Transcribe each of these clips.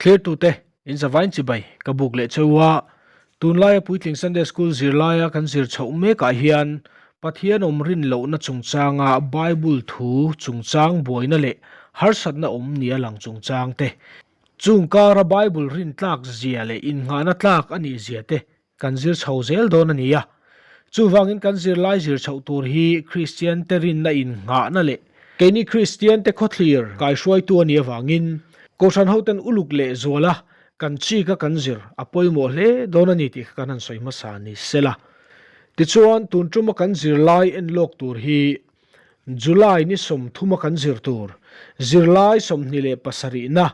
Thlirtute, in zavain chibai ka buk leh cheu a, tunlaia puitling Sunday School zirlaia kan zir chhoh mekah hian Pathian awm rin lohna chungchanga Bible thu chungchang buaina leh harsatna awm nia lang chungchang te, chung kara Bible rin tlak zia leh innghahna tlak a nih zia te Kan zir chho zel dawn a ni a. Chuvangin kan zirlai zir chhoh tur hi Kristiante rinna innghahna leh keini Kristiante khawthlir kaihruaitu a nih avangin Kohhran hoten uluk leh zuala kan chika kan zir a pawimawh hle dawn a ni tih kha kan han sawi hmasa ni sela. Tichuan, tun tuma kan zirlai en lawk tur hi July ni 30 a kan zir tur zirlai 27na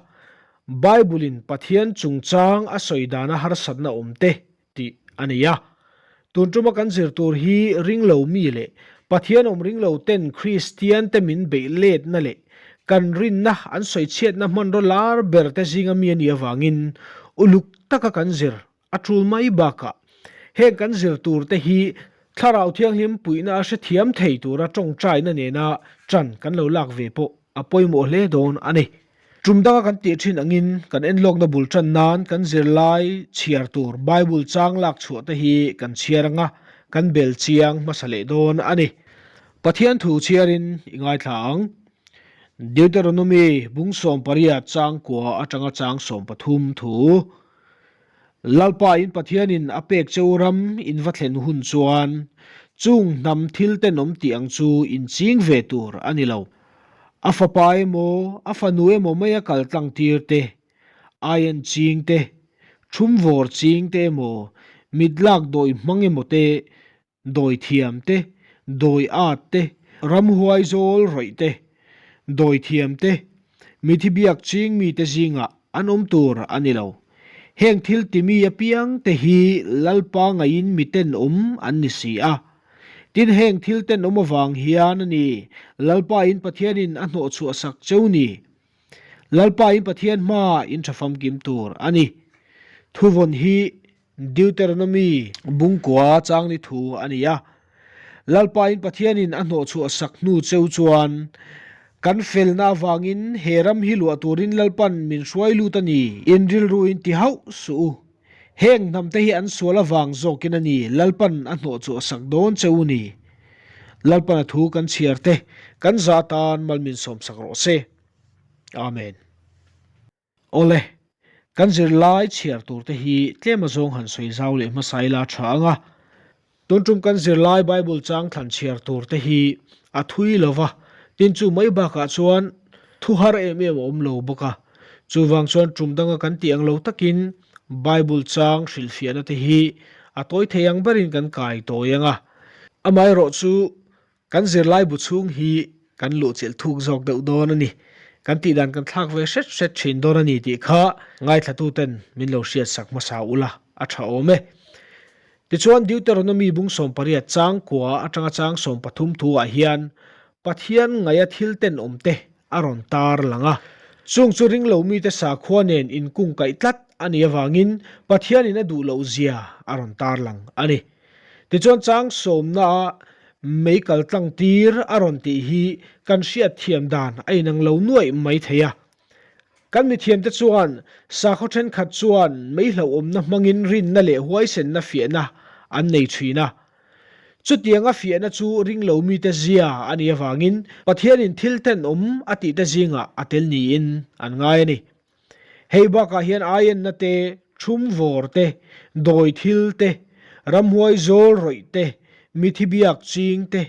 Bible-in Pathian chungchang a sawi dana harsatna awm te tih a nei a. Tun tuma kan zir tur hi ringlo mi leh Pathian awm ringlo ten Kristian te min beih letna leh kan rinna an sawi chhiatna hmanraw lar ber te zinga mi a nih avangin uluk taka kan zir A tul mai bakah heng kan zir tur te hi Thlarau Thianghlim puihna a hrethiam thei tura tawngtaina nena ṭan kan lo lak ve pawh a pawimawh hle dawn a ni. Tum danga kan tih ṭhin angin kan enlawkna bul ṭan nan kan zirlai chhiar tur Bible chang lak chhuah te hi kan chhiar anga kan bel chiang hmasa leh dawn a ni. Pathian thu chhiarin i ngaithla ang. Deuteronomy bung 18 chang kua aṭanga chang 13 thu. Lalpa in Pathianin a pek cheu ram in va thlen hun chuan chung hnam thil tenawm tih ang chu in ching ve tur a ni lo. A fapa emaw, a fanu emaw maia kal tlang tir te, aian ching te, thumvawr ching te emaw, mit lak dawi hmang emaw te, Dawi thiam te, dawi at te, ramhuai zawl rawih te, dawi thiam te, mithi biak ching mite zingah an awm tur a ni lo. Heng thil timi apiang te hi Lalpa ngaiin mi tenawm an ni si a. Tin heng thil tenawm avang hian a ni Lalpa in Pathianin a hnawhchhuah sak cheu ni. Lalpa in Pathian hmaah in tha famkim tur a ni. Thuvawn hi Deuteronomy bungkua changni thu a ni a. Lalpain Pathianin a hnawhchhuah sak hnu cheu chuan, Kan felna avangin he ram hi luah turin Lalpan min hruai lut a ni, in rilru in ti hauh suh u. Heng hnamte hi an sual avang zawkin a ni Lalpan a hnawhchhuah sak dawn cheu ni. Lalpan a thu kan chhiar te kan za tan mal min sawmsak rawh se. Amen. Awle, kan zirlai chhiar tur te hi tlem azawng han sawi zau leh hmasa ila tha ang a. Tun tum kan zirlai Bible chang thlan chhiar tur te hi a thui lo va, tin chu mai bakah chuan thu har em em a awm lo bawk a. Chuvang chuan tum danga kan tih ang lo takin Bible chang hrilhfiahna te hi a tawi thei ang berin kan kai tawi ang a. Amaherawhchu Kan zirlai bu chhung hi kan luhchilh thuk zawk deuh dawn a ni. Kan tihdan kan thlak ve hret hret thin dawn a ni tih kha ngaithlatuten min lo hriatsak hmasa ula a tha awm e. Tichuan Deuteronomy bung 18 chang kua atanga chang 13 thuah hian Pathian ngaia thil tenawmte a rawn tar lang a. Chung chu ringlo mite sakhua nen inkungkaih tlat a nih avangin Pathianin a duh loh zia a rawn tar lang a ni. Tichuan chang sawmna mei kal tlang tir a rawn tih hi kan hriat thiam dan a inang lo nuaih mai thei a. Kan mithiamte chuan sakhaw thenkhat chuan mei hlauhawmna hmangin rinna leh huaisenna fiahna an nei thin a. Chutianga fiahna chu ringlo mite zia a nih avangin Pathianin thil tenawm a tihte zingah a tel niin an ngai a ni. Hei bakah hian aienna te, thum vawr te, dawi thil te, ramhuai zawl rawih te, mithi biak ching te,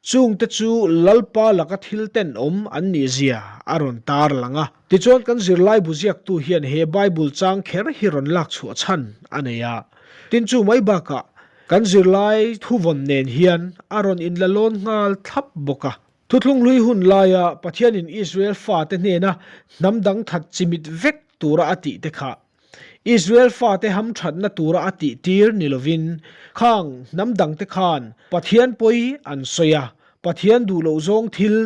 chungte chu Lalpa laka thil tenawm an nih zia a rawn tar lang a. Tichuan kan zirlai bu ziaktu hian he Bible chang kher hi rawn lak chhuah chhan a nei a. Tin chu mai bakah kan zirlai thuvawn nen hian a rawn inla lawn nghal thlap bawk a. Thuthlung hlui hun laia Pathianin Israel fate hnena hnam dang that chimit vek tura a tih te kha Israel fate hamthatna tura a tih tir ni lovin khang hnam dangte khan Pathian pawi an sawi a, Pathian duh loh zawng thil,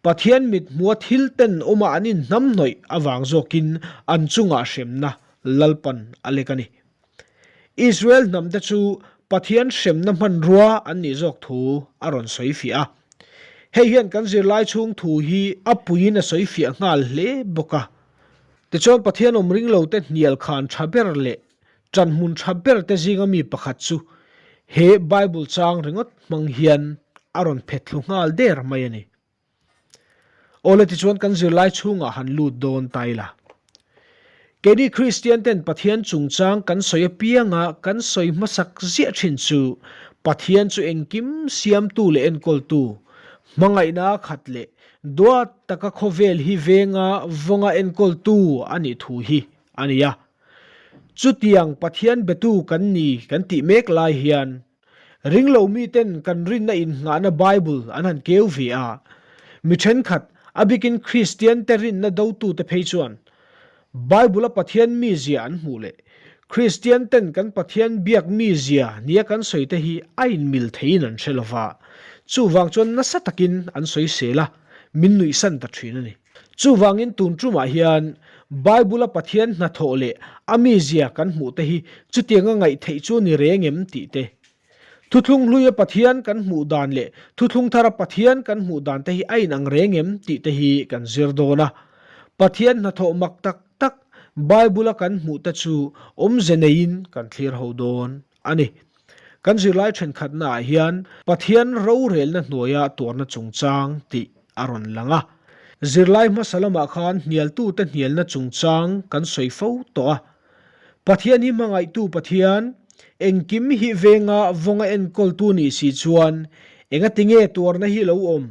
Pathian mit hmua thil ten awma an inhnamhnawih avang zawkin an chungah hremna Lalpan a lek a ni. Israel hnamte chu Pathian hremna hmanrua an nih zawk thu a rawn sawi fiah a. Hei hian kan zirlai chhung thu hi a puiin a sawi fiah nghal hle bawk a. Tichuan Pathian awm ring lote hnial khan tha ber leh ṭanhmun tha ber te zinga mi pakhat chu he Bible chang ringawt hmang hian a rawn phet thlu nghal der mai a ni. Awle tichuan kan zirlai chhungah han lut dawn ta ila. Keini Kristian ten Pathian chungchang kan sawi apianga kan sawi hmasak ziah thin chu Pathian chu engkim siamtu leh enkawltu, hmangaihna khat leh duat taka khawvel hi venga vawnga enkawltu a nih thu hi a ni a. Chutiang Pathian betu kan ni kan tih mek lai hian Ringlo miten kan rinna innghahna Bible an han keu ve a. Mi thenkhat, a bikin Kristiante rinna dotute phei chuan Bible-a Pathian mizia an hmuh leh Kristianten kan Pathian biak mizia nia kan sawi te hi a inmil theiin an hre lova, chuvang chuan nasa takin an sawisel a, min nuihsan ta thin a ni. Chuvangin tun tumah hian Bible-a Pathian hnathawh leh a mizia kan hmuh te hi chutianga ngaih theih chu ni reng em tih te. Thuthlung hluia Pathian kan hmuh dan leh thuthlung thara Pathian kan hmuh dan te hi a inang reng em tih te hi kan zir dawn a. Pathian hnathawh mak tak tak Bible-a kan hmuh te chu awmze neiin kan thlir ho dawn a ni. Kan zirlai thenkhatnaah hian Pathian rorelna hnuaia tuarna chungchang tih a rawn lang a. Zirlai hmasa lamah khan hnialtute hnialna chungchang kan sawi fo tawh a. Pathian hi hmangaihtu Pathian, engkim hi venga vawnga enkawltu nih si chuan engatinge tuarna hi lo awm?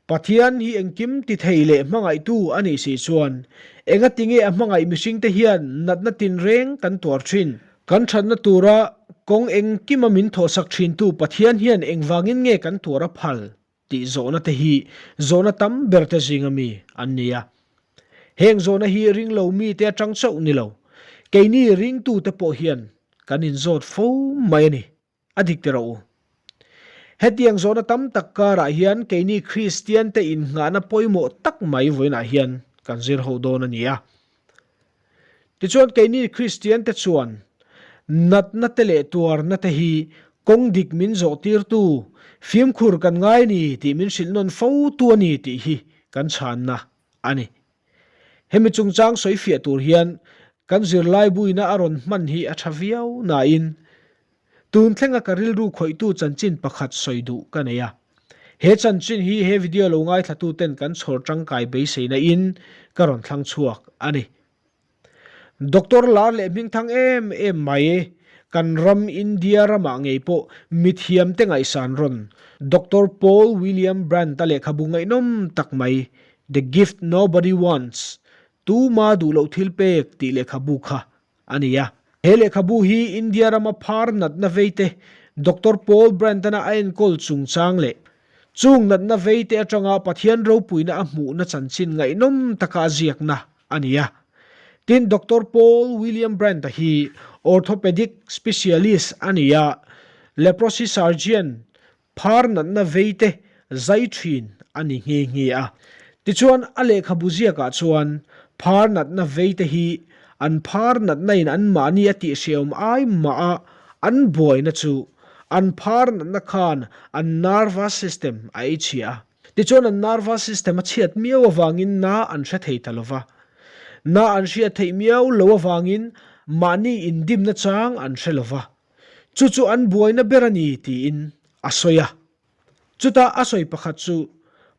Pathian hi engkim ti thei leh hmangaihtu a nih si chuan engatinge a hmangaih mihringte hian natna tinreng kan tuar thin? Kan thatna tura kawng engkima min thawhsak thintu Pathian hian engvangin nge kan tuar a phal tih zawhna te hi zawhna tam ber te zinga mi an ni a. Heng zawhna hi ringlo mite atang chauh ni lo, keini ringtute pawh hian kan inzawt fo mai a ni. A dik ti rawh u. Hetiang zawhna tam tak karah hian keini Kristiante innghahna pawimawh tak mai vawiinah hian kan zir ho dawn a ni a. Tichuan keini Kristiante chuan natna te leh tuarna te hi kawng dik min zawh tirtu, fimkhur kan ngai a ni tih min hrilh nawn fo tu a ni tih hi kan chhanna a ni. Hemi chungchang sawi fiah tur hian kan zirlai buina a rawn hman hi a tha viau nain tun thlenga ka rilru khawihtu chanchin pakhat sawi duh ka nei a. He chanchin hi he video lo ngaithlatuten kan chhawr tangkai beiseina in ka rawn thlang chhuak a ni. Doctor lar leh hmingthang em em mai, kan ram India ramah ngei pawh mithiamte ngaihsan rawn Doctor Paul William Brandt-a lehkhabu ngaihnawm tak mai The Gift Nobody Wants, Tuma duh loh thil pek tih lehkhabu kha a ni a. He lehkhabu hi India rama phar natna veite Doctor Paul Brandt-ana a enkawl chungchang leh chung natna veite atanga Pathian ropuina a hmuhna chanchin ngaihnawm taka a ziakna a ni a. Tin, Doctor Paul William Brandt-a hi Orthopedic Specialist a ni a, Leprosy Surgeon, phar natna veite zai thin a ni nghe nghe a. Tichuan, a lehkhabu ziakah chuan phar natna veite hi an phar natna in anmahni a tihhrehawm ai mah a an buaina chu an phar natna khan an nervous system a ei chhia a. Tichuan an nervous system a chhiat miau avangin na an hre thei ta lo va. Na an hriat theih miau lo avangin mahni indimna chang an hre lo va. Chu chu an buaina ber a ni tiin a sawi a. Chutah a sawi pakhat chu,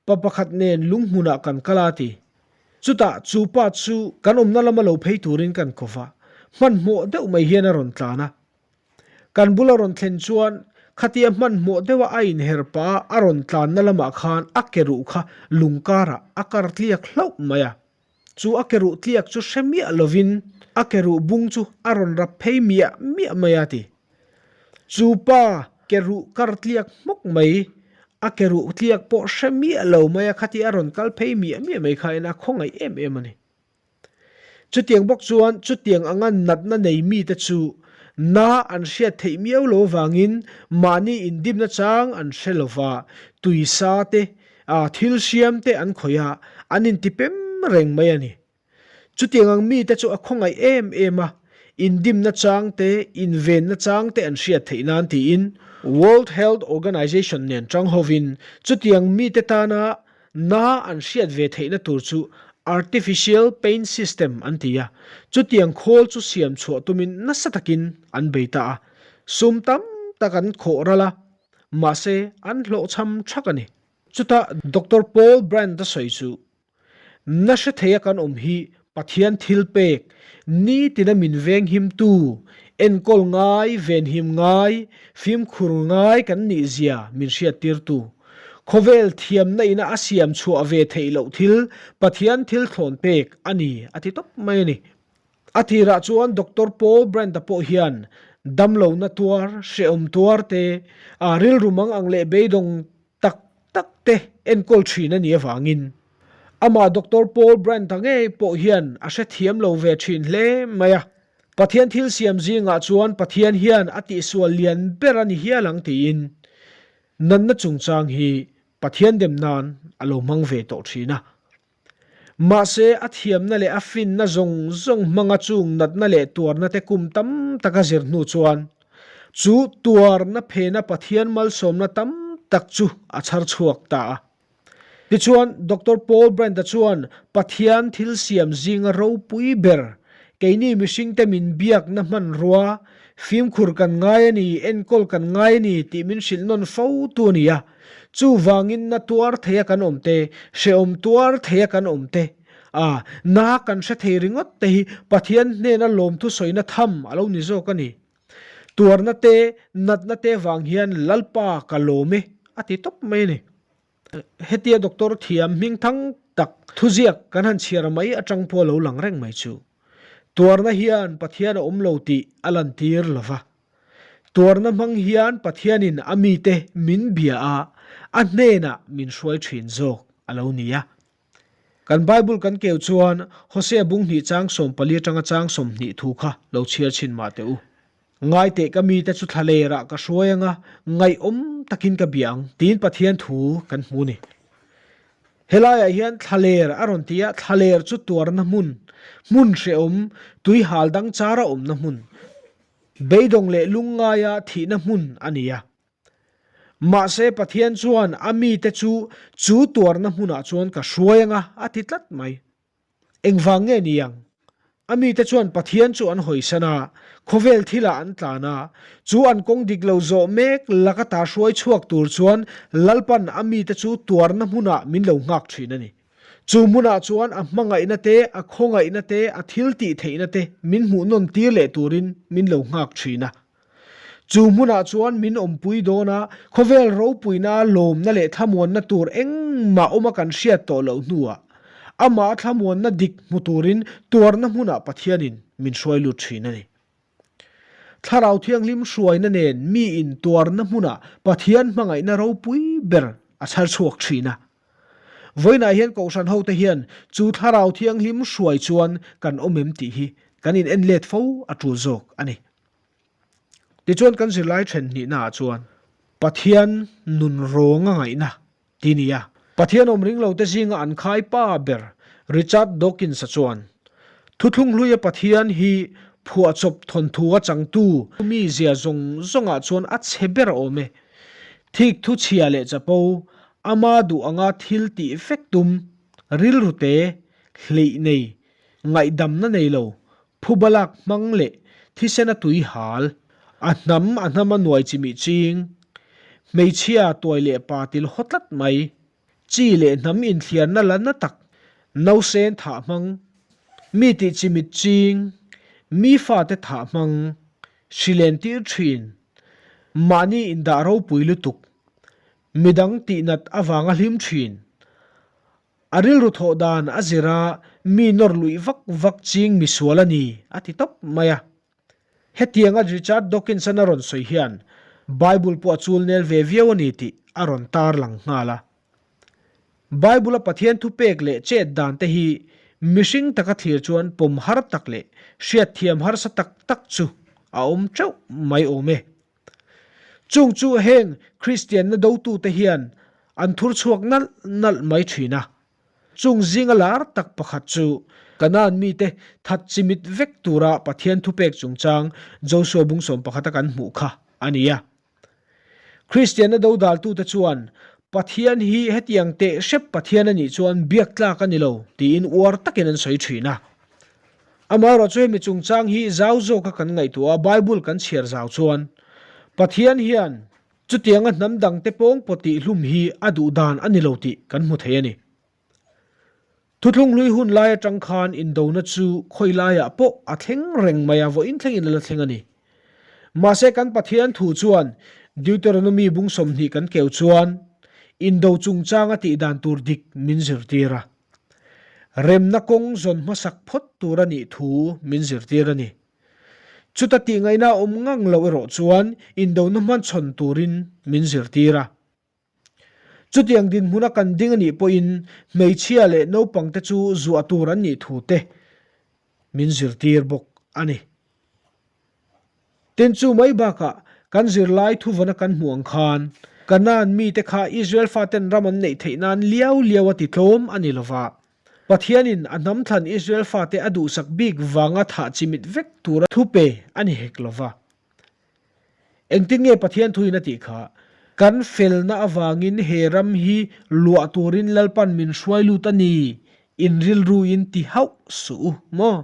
Pa pakhat nen lunghmunah kan kal a ti. Chutah chu pa chu kan awmna lama lo phei turin kan ko va, hmanhmawh deuh mai hian a rawn tlan a. Kan bula rawn thlen chuan khatia hmanhmawh deuha a inher pah a a rawn tlanna lamah khan a ke ruh kha lung karah a kar tliak hlauh mai a. Chu a ke ruh tliak chu hre miah lovin a ke ruh bung chu a rawn rap phei miah miah mai a ti. Chu pa ke ruh kar tliak hmawk mai, a ke ruh tliak pawh hre miah lo mai a khatia a rawn kal phei miah miah mai khain a khawngaih em em a ni. Chutiang bawk chuan chutiang anga natna nei mite chu na an hriat theih miau lo avangin mahni indimna chang an hre lo va, tuisa te, thil hriam te an khawih a, an intipem reng mai a ni. Chutiang ang mite chu a khawngaih em em a, indimna chang te, invenna chang te an hriat theih nan tiin World Health Organization nen tang hovin chutiang mite tana Na an hriat ve theihna tur chu Artificial Pain System an ti a, chutiang khawl chu siam chhuah tumin nasa takin an bei ta a, sum tam tak an khawh ral a, mahse an hlawhchham thak a ni. Chutah Doctor Paul Brand-a sawi chu, Na hre thei a kan awm hi Pathian thil pek, nitina min venghimtu, enkawl ngai, venhim ngai, fimkhur ngai kan nih zia min hriattirtu. Khawvel thiamna ina a siam chhuah ve theih loh thil Pathian thil thlawn pek a ni a ti tawp mai a ni. A tirah chuan Doctor Paul Brand-a pawh hian damlohna tuar, hrehawm tuar te, rilru mang ang leh beidawng tak tak te enkawl thin a nih avangin amah Doctor Paul Brand-a ngei pawh hian a hrethiam lo ve thin hle mai a. Pathian thil siam zingah chuan Pathian hian a tihsual lian ber a ni hial ang tiin natna chungchang hi Pathian dem nan a lo hmang ve tawh thin a. Mahse, a thiamna leh a finna zawng zawng hmanga chung natna leh tuarna te kum tam taka zir hnu chuan chu tuarna phena Pathian malsawmna tam tak chu a chhar chhuak ta a. Tichuan, Doctor Paul Brand-a chuan Pathian thil siam zinga ropui ber, keini mihringte min biakna hmanrua, fimkhur kan ngai a ni, enkawl kan ngai a ni tih min hrilh nawn fo tu a ni a. Chuvangin na tuar theia kan awm te, hrehawm tuar theia kan awm te, a, na kan hre thei ringawt te hi Pathian hnena lawmthu sawina tham a lo ni zawk a ni. Tuarna te, natna te vang hian Lalpa ka lawm e a ti tawp mai a ni. Hetia doctor thiam hming thang tak thuziak kan han chhiar mai atang pawh a lo lang reng mai chu. Tuarna hian Pathian a awm lo tih a lantir lo va. Tuarna hmang hian Pathianin a mite min bia a, a hnenah min hruai thin zawk a lo ni a. Kan Bible kan keu chuan Hosea bung hnih chang 14 atanga chang 20 thu kha lo chhiar chhin mah teh u. Ngaiteh ka mite chu thlalerah ka hruai anga ngaihawm takin ka bia ang tiin Pathian thu kan hmu ni. Helaiah hian thlaler a rawn ti a, thlaler chu tuarna hmun, hmun hrehawm, tui hal dang chara awmna hmun, beidawng leh lungngaia thihna hmun a ni a. Mahse Pathian chuan a mite chu chu tuarna hmunah chuan ka hruai anga a ti tlat mai. Engvang nge ni ang? A mite chuan Pathian chu an hawisan a, khawvel thilah an tlan a, chu an kawng dik lo zawh mek laka ta hruai chhuak tur chuan Lalpan a mite chu tuarna hmunah min lo nghak thin a ni. Chu hmunah chuan a hmangaihna te, a khawngaihna te, a thil tih theihna te min hmuh nawn tir leh turin min lo nghak thin a. Chu hmunah chuan min awmpui dawn a, khawvel ropuina lawmna leh thlamuanna tur engmah awma kan hriat tawh loh hnuah amah thlamuanna dik hmu turin tuarna hmunah Pathianin min hruai lut thin a ni. Thlarau Thianghlim hruaina nen miin tuarna hmunah Pathian hmangaihna ropui ber a chhar chhuak thin a. Vawiinah hian Kohhran hote hian chu Thlarau Thianghlim hruai chuan kan awm em tih hi kan in en let fo a tul zawk a ni. Tichuan kan zirlai then hnihnaah chuan Pathian nun rawnga ngaihna ti ni a. Pathian awm ring lote zinga an khai pa ber Richard Dawkins-a chuan, Thuthlung hluia Pathian hi phuahchawp thawnthu a changtu mi zia zawng zawngah chuan a chhe ber a awm e. Thik thu chhia leh chapo, ama duh anga thil tih vek tum, rilru te, hleih nei, ngaihdamna nei lo, Phubalak hmang leh thisena tui hal, a hnam a hnama nuai chimih ching, hmeichhia tuai leh pa til haw tlat mai, chi leh hnam inthliarna la na tak, nausen thah hmang, mi tih chimit ching, mi fate thah hmang, hrilen tir thin, mahni indah ropui lutuk, midang tihnat avanga hlim thin, A rilru thawh dan a zir a, mi nawr luih vak vak ching misual a ni, a ti tawp mai a. Hetianga Richard Dawkins-an a rawn sawi hian Bible pawh a chul nel ve viau a ni tih a rawn tar lang nghal a. Bible-a Pathian thupek leh chet dan te hi mihring taka thlir chuan pawm har tak leh hriatthiam harsa tak tak chu a awm teuh mai awm e. Chung chu heng Kristianna dotute hian an thur chhuak nalh nalh mai thin a. Chung zinga lar tak pakhat chu Kanaan mite that chimit vek tura Pathian thupek chungchang Josua bung sawm pakhata kan hmuh kha a ni a. Kristianna dodaltute chuan. Pathian hi hetiang teh hrep Pathian a nih chuan biak tlak a ni lo tiin uar takin an sawi thin a. Amaherawhchu hemi chungchang hi zau zawka kan ngaihtuah a, Bible kan chhiar zau chuan Pathian hian chutianga hnam dangte pawng pawh tihhlum hi a duh dan a ni lo tih kan hmu thei a ni. Thuthlung hlui hun lai atang khan indona chu khawi laiah pawh a thleng reng mai a, vawiin thlengin a la thleng a ni. Mahse kan Pathian thu chuan Deuteronomy bung 20 kan keu chuan indo chungchanga tih dan tur dik min zirtir a. Remna kawng zawn hmasak phawt tur a nih thu min zirtir a ni. Chuta tihngaihna a awm ngang loh erawh chuan indona hmanchhawn turin min zirtir a. Chutiang dinhmuna kan ding a nih pawhin hmeichhia leh naupangte chu zuah tur an nih thu te min zirtir bawk a ni. Tin, chu mai bakah kan zirlai thuvana kan hmuh ang khan Kanaan mite kha Israel faten ram an neih theih nan liau liau a ti tlawm a ni lova. Pathianin a hnam thlan Israel fate a duhsak bik vanga thah chimit vek tura thupe a ni hek lova. Engtin nge Pathian thuin a tih kha? Kan felna avangin he ram hi luah turin Lalpan min hruai lut a ni, in rilruin ti hauh suh u maw?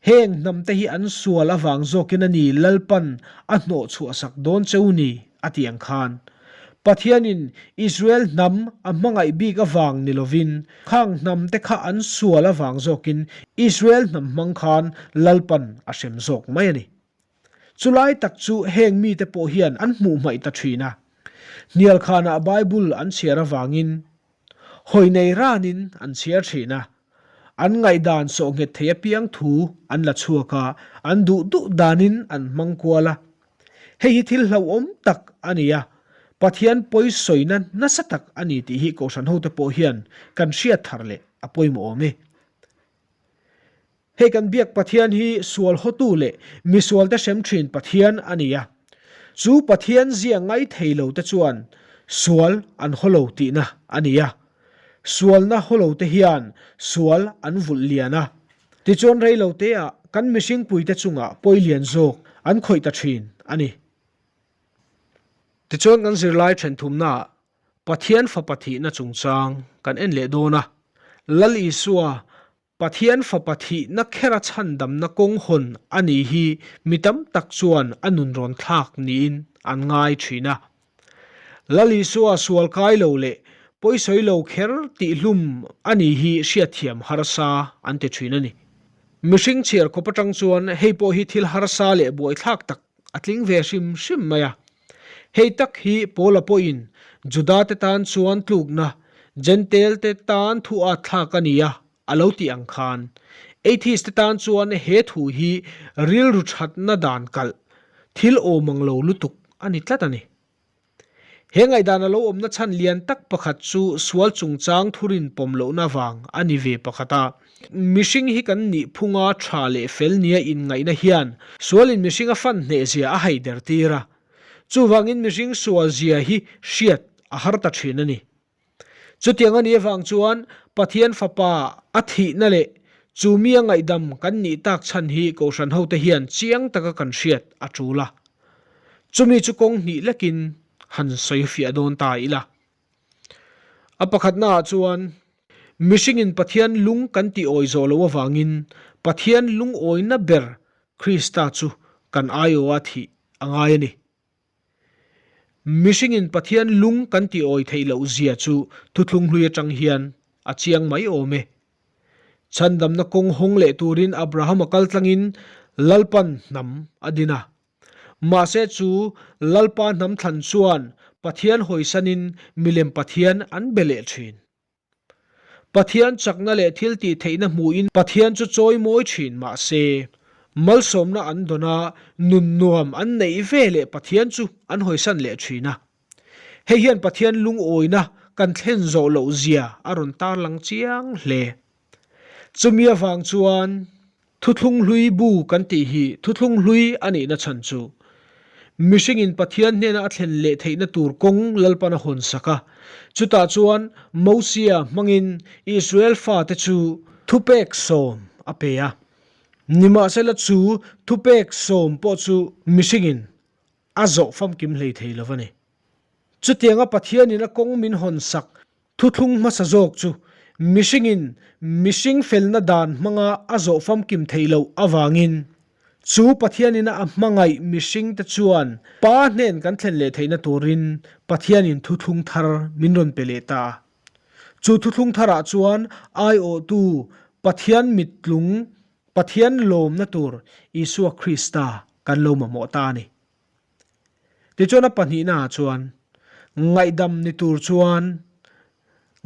Heng hnamte hi an sual avang zawkin a ni Lalpan a hnawh chhuahsak dawn cheu ni, a ti ang khan. Pathianin Israel hnam a hmangaih bik avang ni lovin, khang hnamte kha an sual avang zawkin Israel hnam hmang khan Lalpan a hrem zawk mai a ni. Chulai tak chu heng mite pawh hian an hmuh hmaih ta thin a. Hnialkhanah Bible an chhiar avangin hawi nei ranin an chhiar thin a. An ngaihdan sawhnghet thei apiang thu an la chhuak a, an duh duh danin an hmang kual a. Hei hi thil hlauhawm tak a ni a, Pathian pawisawina nasa tak a ni tih hi Kohhran hote pawh hian kan hriat thar leh a pawimawh awm e. Hei kan biak Pathian hi sual hawtu leh misualte hrem thin Pathian a ni a. Chu Pathian zia ngai thei lo te chuan sual an haw lo tihna a ni a. Sualna haw lo te hian sual an vulh lian a. Tichuan rei lo teah kan mihringpuite chungah pawi lian zawk an khawih ta thin a ni. Tichuan kan zirlai thenthumnaah Pathian Fapa thihna chungchang kan en leh dawn a. Lal Isua Pathian Fapa thihna khera chhandamna kawng hawn a nih hi mi tam tak chuan a nunrawn thlak niin an ngai thin a. Lal Isua sual kai lo leh pawisawi lo kher tihhlum a nih hi hriatthiam harsa an ti thin a ni. Mihring chhiar khawp atang chuan hei pawh hi thil harsa leh buaithlak tak a tling ve hrim hrim mai a. Hei tak hi Paula pawhin Juda-te tan chuan tlukna, Jentail-te tan thu at thlak a ni a, a lo tih ang khan. Atheist-te tan chuan he thu hi rilru thatna dan kalh, thil awm ang lo lutuk a ni tlat a ni. He ngaihdan a lo awmna chhan lian tak pakhat chu sual chungchang thurin pawm lohna vang a ni ve pakhat a. Mihring hi kan nih phunga tha leh fel nia inngaihna hian sualin mihring a fan hnehzia a haider tir a. Chuvangin mihring sualzia hi hriat a har ta thin a ni. Chutiang a nih avang chuan Pathian Fapa a thihna leh chu mi a ngaihdam kan nih tak chhan hi Kohhran hote hian chiang taka kan hriat a tul a. Chumi chu kawng hnih lekin han sawi fiah dawn ta ila. A pakhatnaah chuan mihringin Pathian lung kan tih awi zawh loh avangin Pathian lungawina ber Krista chu kan aiawha thih a ngai a ni. Mihringin Pathian lung kan tih awi theih loh zia chu thuthlung hlui atang hian a chiang mai awm e. Chhandamna kawng hawng leh turin Abrahama kal tlangin Lalpan hnam a din a. Mahse chu Lalpa hnam thlan chuan Pathian hawisanin milem Pathian an be leh thin. Pathian chakna leh thil tih theihna hmuhin Pathian chu chawi mawi thin mah se, malsawmna an dawn a, nun nuam an neih ve leh Pathian chu an hawisan leh thin a. Hei hian Pathian lungawina kan thlen zawh loh zia a rawn tarlang chiang hle. Chumi avang chuan Thuthlung hlui bu kan tih hi thuthlung hlui a nihna chhan chu mihringin Pathian hnena a thlen leh theihna tur kawng Lalpan a hawn sak a. Chutah chuan Mosia hmangin Israel fate chu thupek sawm a pe a. Nimahsela chu thupek sawm pawh chu mihringin a zawh famkim hlei thei lo a ni. Chutianga Pathianin a kawng min hawnsak thuthlung hmasa zawk chu mihringin mihring felna dan hmanga a zawh famkim theih loh avangin chu Pathianina a hmangaih mihringte chuan Pa hnen kan thlen leh theihna turin Pathianin thuthlung thar min rawn pe leh ta a. Chu thuthlung tharah chuan aiawhtu Pathian mittlung, Pathian lawmna tur Isua Krista kan lo mamawh ta a ni. Tichuan a pahnihnaah chuan ngaihdam ni tur chuan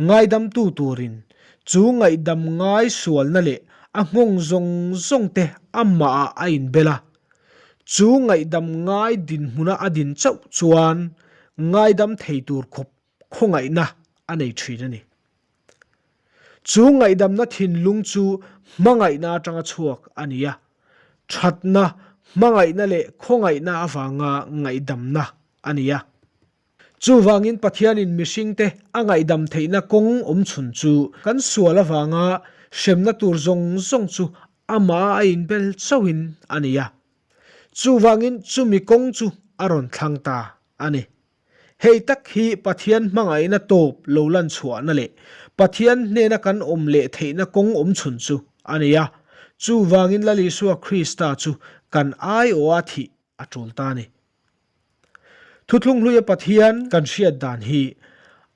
ngaidamtu turin chu ngaihdam ngai sualna leh a nghawng zawng zawng te amahah a inbel a. Chu ngaihdam ngai dinhmuna a din chauh chuan ngaidam thei tur khawp khawngaihna a nei thin a ni. Chu ngaihdamna thinlung chu hmangaihna atanga chhuak a ni a, thatna, hmangaihna leh khawngaihna avanga ngaihdamna a ni a. Chuvangin Pathianin mihringte a ngaihdam theihna kawng awmchhun chu kan sual avanga hremna tur zawng zawng chu amah a inbel chauhin a ni a. Chuvangin chumi kawng chu a rawn thlang ta a ni. Hei tak hi Pathian hmangaihna tawp lo lan chhuahna leh Pathian hnena kan awm leh theihna kawng awm chhun chu a ni a. Chuvangin Lal Isua Krista chu kan aiawha thih a tul ta a ni. Thuthlung hluia Pathian kan hriat dan hi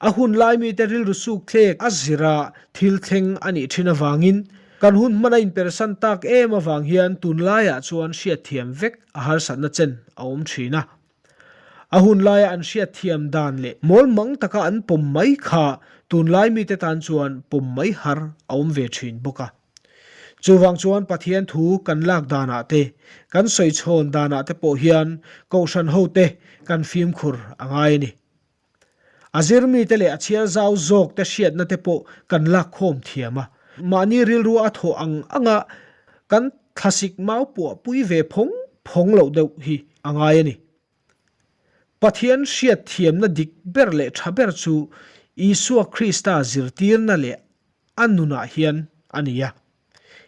a hun lai mite rilru suk thlek a zira thil thleng a nih thin avangin kan hun hman a inpersan tak em avang hian tunlaiah chuan hriatthiam vek a harsatna chen a awm thin a. A hun laia an hriatthiam dan leh mawlmang taka an pawm mai kha tunlai mite tan chuan pawm mai har a awm ve thin bawk a. Chuvang chuan Pathian thu kan lak danah te, kan sawi chhawn danah te pawh hian Kohhran hote kan fimkhur a ngai a ni. A zirmite leh a chhiar zau zawkte hriatna te pawh kan lakkhawm thiam a, mahni rilru a thawh ang anga kan thlasik mau puah pui ve phawng phawng loh deuh hi a ngai a ni. Pathian hriat thiamna dik ber leh tha ber chu Isua Krista zirtirna leh a nunah hian a ni a.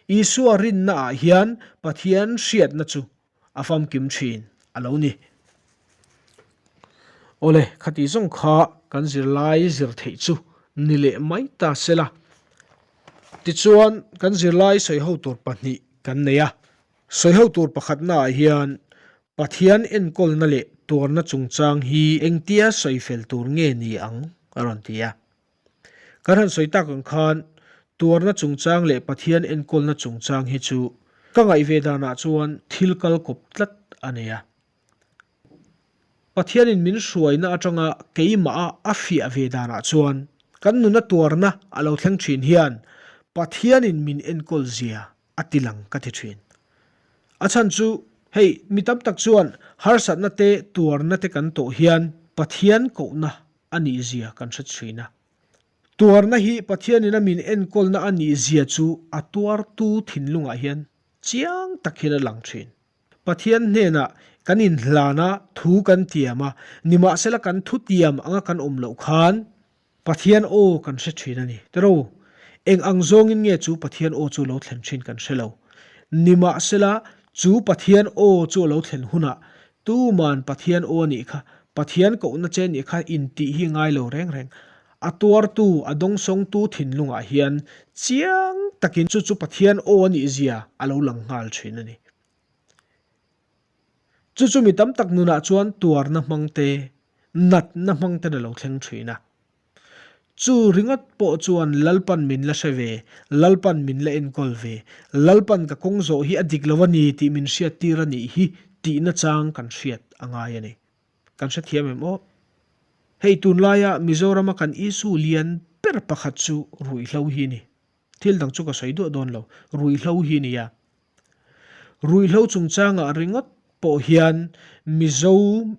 Isua rinnaah hian Pathian hriatna chu a famkim thin a lo ni. Awle, khati zawng kha kan zirlai zir theih chu ni leh mai ta sela. Tichuan, kan zirlai sawiho tur pahnih kan nei a. Sawiho tur pakhatnaah hian Pathian enkawlna leh tuarna chungchang hi engtia sawi fel tur nge ni ang a rawn ti a. Kan han sawi tak ang khan tuarna chungchang leh Pathian enkawlna chungchang hi chu ka ngaih ve danah chuan thil kal kawp tlat a nei a. Pathianin min hruaina atanga keimah a a fiah ve danah chuan kan nuna tuarna a lo thleng thin hian Pathianin min enkawl zia a ti lang ka ti thin. A chhan chu hei mi tam tak chuan harsatna te tuarna te kan tawh hian Pathian kohna a nih zia kan hre thin a. Tuarna hi Pathianin a min enkawlna a nih zia chu a tuartu thinlungah hian chiang tak hian a lang thin. Pathian hnenah kan inhlan a, thu kan tiam a, nimahsela kan thutiam anga kan awm loh khan Pathian aw kan hre thin a ni. Tero, eng ang zawngin nge chu Pathian aw chu lo thlen thin kan hre lo. Nimahsela, chu Pathian aw chu a lo thlen hunah tuman Pathian aw a nih kha, Pathian kohna che nih kha intih hi ngai lo reng reng. A tuartu, a dawngsawngtu thinlungah hian chiang takin chu chu Pathian aw a nih zia a lo lang nghal thin a ni. Chu chu mi tam tak nunah chuan tuarna hmang te, natna hmang ten a lo thleng thin a. Chu ringawt pawh chuan Lalpan min la hre ve, Lalpan min la enkawl ve, Lalpan ka kawng zawh hi a dik lo a ni tih min hriattir a nih hi tihna chang kan hriat a ngai a ni. Kan hrethiam em aw? Hei tunlaia Mizorama kan issue lian ber pakhat chu ruihhlo hi a ni. Thil dang chu ka sawi duah dawn lo, ruihhlo hi nia. Ruihhlo chungchangah ringawt pawh hian Mizo,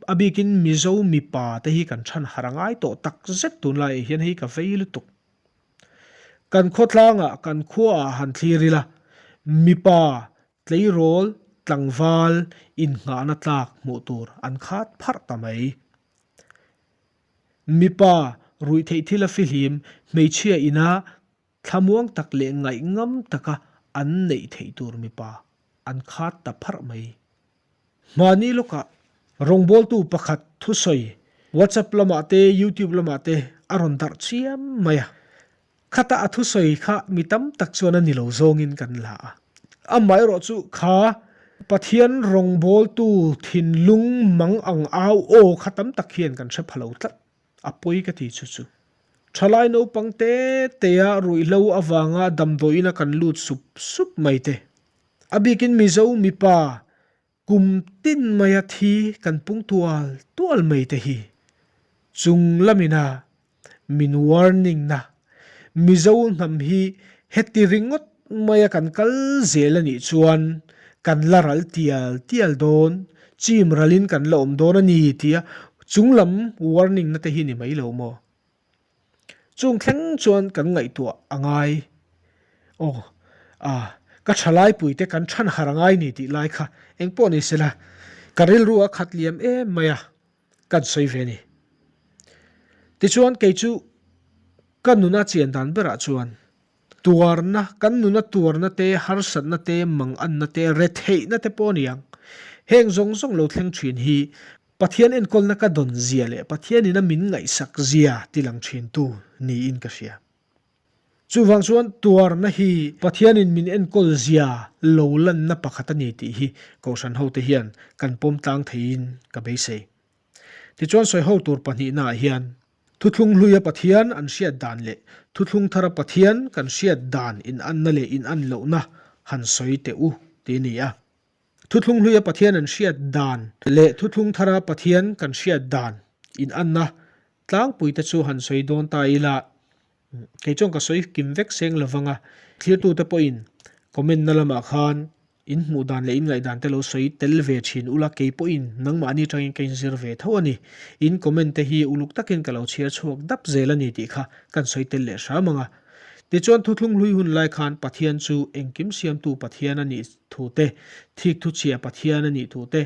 a bikin Mizo mipa te hi kan chhan har a ngai tawh tak zet tunlaiah hian hei ka vei lutuk. Kan khawtlangah, kan khuaah han thlir ila, mipa, tleirawl, tlangval innghahna tlak hmuh tur an khat pharh ta mai. Mipa, ruihtheih thil a fihlim, hmeichhia ina thlamuang tak leh ngaihngam taka an neih theih tur mipa an khat ta pharh mai. Hmani lawkah rawngbawltu pakhat thusawi. WhatsApp lamah te, YouTube lamah te a rawn darh chiam mai a. Khata a thusawi kha mi tam tak chuan a ni lo zawngin kan la a. Amaherawh chu kha Pathian rawngbawltu thinlung mang ang au aw kha tam tak hian kan hre pha lo tlat. A pawi ka ti chu chu. Thalai naupang te tea ruihhlo avanga damdawiin a kan lut sup sup mai te. A bikin Mizo mipa Kum tin maia thi kan pung tual tual mai te hi chung lamina min warning na Mizo hnam hi heti ringawt maia kan kal zel a nih chuan kan la ral tial tial dawn, chim ralin kan la awm dawn a ni tia chung lam warning na te hi ni mai lo maw? Chung thleng chuan kan ngaihtuah a ngai. Aw, a, ka thalaipui te kan than har a ngai ni tih lai kha eng pawh ni sela, ka rilru a khat liam em mai a, kan sawi ve a ni. Tichuan kei chu ka nuna chian dan berah chuan tuarna, kan nuna tuarna te, harsatna te, manganna te, retheihna te pawh a ni ang. Heng zawng zawng lo thleng thin hi Pathian enkawlna ka dawn zia leh Pathianin a min ngaihsak zia ti lang thintu niin ka hria. Chuvang chuan tuarna hi Pathianin min enkawl zia lo lanna pakhat a ni tih hi Kohhran hote hian kan pawm tlang theiin ka beisei. Tichuan sawiho tur pahnihnaah hian Thuthlung hluia Pathian an hriat dan leh Thuthlung thara Pathian kan hriat dan inanna leh inan lohna han sawi teh u ti a ni a. Thuthlung hluia Pathian an hriat dan leh Thuthlung thara Pathian kan hriat dan inanna tlangpuite chu han sawi dawn ta ila, kei chuan ka sawi kim vek seng lo vang a, thlirtute pawhin comment na lamah khan in hmuh dan leh in ngaihdan te lo sawi tel ve thin ula, kei pawhin nangmahni atangin ka inzir ve tho a ni. In comment te hi uluk takin ka lo chhiar chhuak dap zel a ni tih kha kan sawi tel leh hram ang a. Tichuan Thuthlung hlui hun lai khan Pathian chu engkim siamtu Pathian a nih thu te, thik thu chhia Pathian a nih thu te,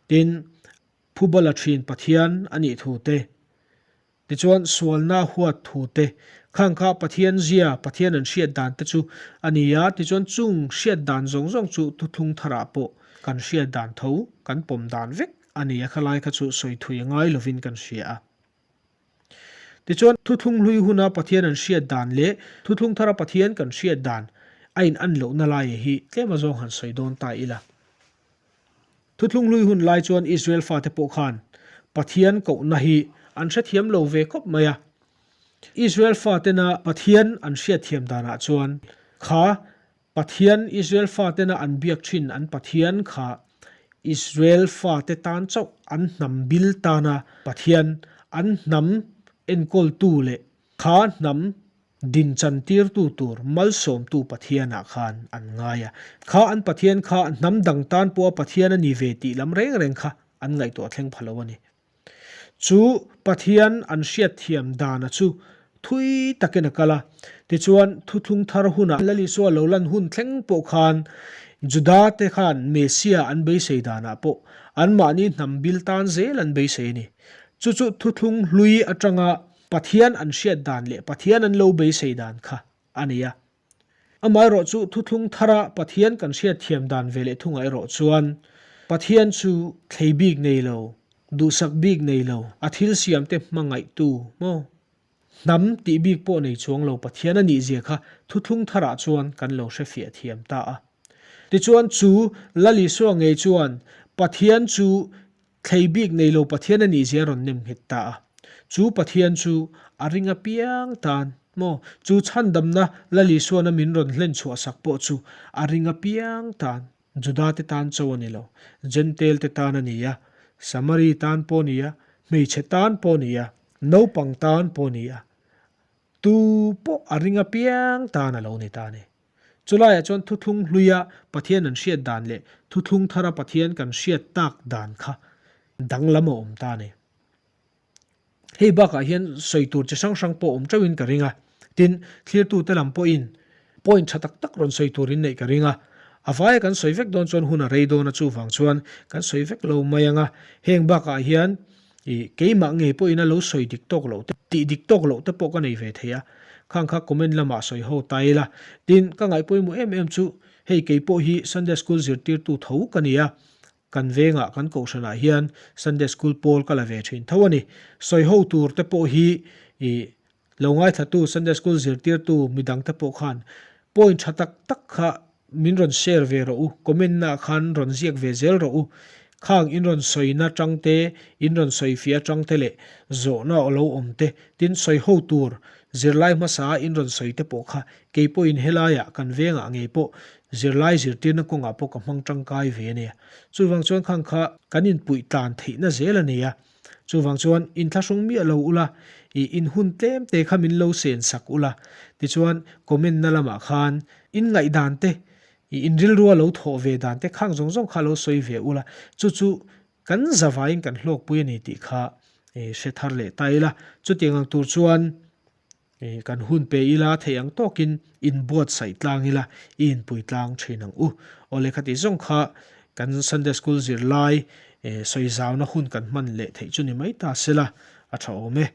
tin, phubala thin Pathian a nih thu te, tichuan sualna huat thu te, khang kha Pathian zia, Pathian an hriat dan te chu a ni a, tichuan chung hriat dan zawng zawng chu thuthlung tharah pawh kan hriat dan tho, kan pawm dan vek a ni a, khalai kha chu sawi thui a ngai lovin kan hria a. Tichuan, Thuthlung hlui huna Pathian an hriat dan leh Thuthlung thara Pathian kan hriat dan a in an lohna lai hi tlem azawng han sawi dawn ta ila. Thuthlung hlui hun lai chuan Israel fate pawh khan Pathian kohna hi an hrethiam lo ve khawp mai a. Israel fatena Pathian an hriatthiam danah chuan kha Pathian, Israel fatena an biak thin an Pathian kha Israel fate tan chauh an hnam bil tana Pathian, an hnam enkawltu leh kha hnam dinchan tirtu tur malsawmtu Pathianah khan an ngai a. Kha an Pathian kha hnam dang tan pawha Pathian a ni ve tih lam reng reng kha an ngaihtuah thleng pha lo a ni. Chu Pathian an hriatthiam dana chu thui takin a kal a. Tichuan, thuthlung thar hunah Lal Isua lo lan hun thleng pawh khan Juda-te khan Messia an beisei danah pawh anmahni hnam bil tan zel an beisei a ni. Chu chu thuthlung hlui atanga Pathian an hriat dan leh Pathian an lo beisei dan kha a ni a. Amaherawh chu thuthlung thara Pathian kan hriatthiam dan ve leh thungah erawh chuan Pathian chu thlei bik nei lo, duhsak bik nei lo, a thil siamte hmangaihtu maw? Hnam tih bik pawh nei chuang lo Pathian a nihzia kha thuthlung tharah chuan kan lo hrefiah thiam ta a. Tichuan chu Lal Isua ngei chuan Pathian chu Thlei bik nei lo Pathian a nih zia rawn nem nghet ta a. Chu Pathian chu a ring apiang tan maw? Chu chhandamna Lal Isuana min rawn hlen chhuah sak pawh chu a ring apiang tan, Juda te tan cho a ni lo, Jentail te tan a ni a, Samari tan pawh a ni a, hmeichhe tan pawh a ni a, naupang tan pawh a ni a, tu pawh a ring apiang tan a lo ni ta a ni. Chulaiah chuan thuthlung hluia Pathian an hriat dan leh thuthlung thara Pathian kan hriat tak dan kha danglam a awm ta a ni. Hei bakah hian sawi tur chi hrang hrang pawh awm teuhin ka ring a, tin, thlirtute lam pawhin point tha tak tak rawn sawi tur in neih ka ring a. A vaia kan sawi vek dawn chuan hun a rei dawn a, chuvang chuan kan sawi vek lo mai ang a. Heng bakah hian Ih, keimah ngei pawhin a lo sawi dik tawk loh te, tih dik tawk loh te pawh ka nei ve thei a, khang kha comment lamah sawi ho ta ila. Tin, ka ngaih pawimawh em em chu, hei kei pawh hi Sunday School zirtirtu tho ka ni a. Kan vengah kan kohhranah hian Sunday School pawl ka la ve thin tho a ni. Sawi ho tur te pawh hi ih lo ngaithlatu Sunday School zirtirtu midang te pawh khan point tha tak tak kha min rawn share ve rawh u, comment na ah khan rawn ziak ve zel rawh u. Khang in rawn sawina tang te, in rawn sawi fiah atang te leh zawhna aw lo awm te, tin sawi ho tur zirlai hmasa a in rawn sawi te pawh kha kei pawhin helaiah kan vengah ngei pawh Zirlai zirtirna kawngah pawh ka hmang tangkai ve a nia. Chuvang chuan khang kha kan inpuih tlan theihna zel a nia. Chuvang chuan inthlahrung miah lo ula, i in hun tlem te kha min lo sen sak ula. Tichuan comment na lamah khan in ngaihdan te, i in rilrua lo thawh ve dan te khang zawng zawng kha lo sawi ve ula. Chu chu kan zavaiin kan hlawkpui a ni tih kha hre thar leh ta ila. Chutiang ang tur chuan Kan hun pe ila theih ang tawkin inbuatsaih tlang ila i inpui tlang thin ang u. Aw lehkha tih zawng kha kan Sunday School zirlai sawi zauna hun kan hman leh theih chu ni mai ta sela a tha awm e.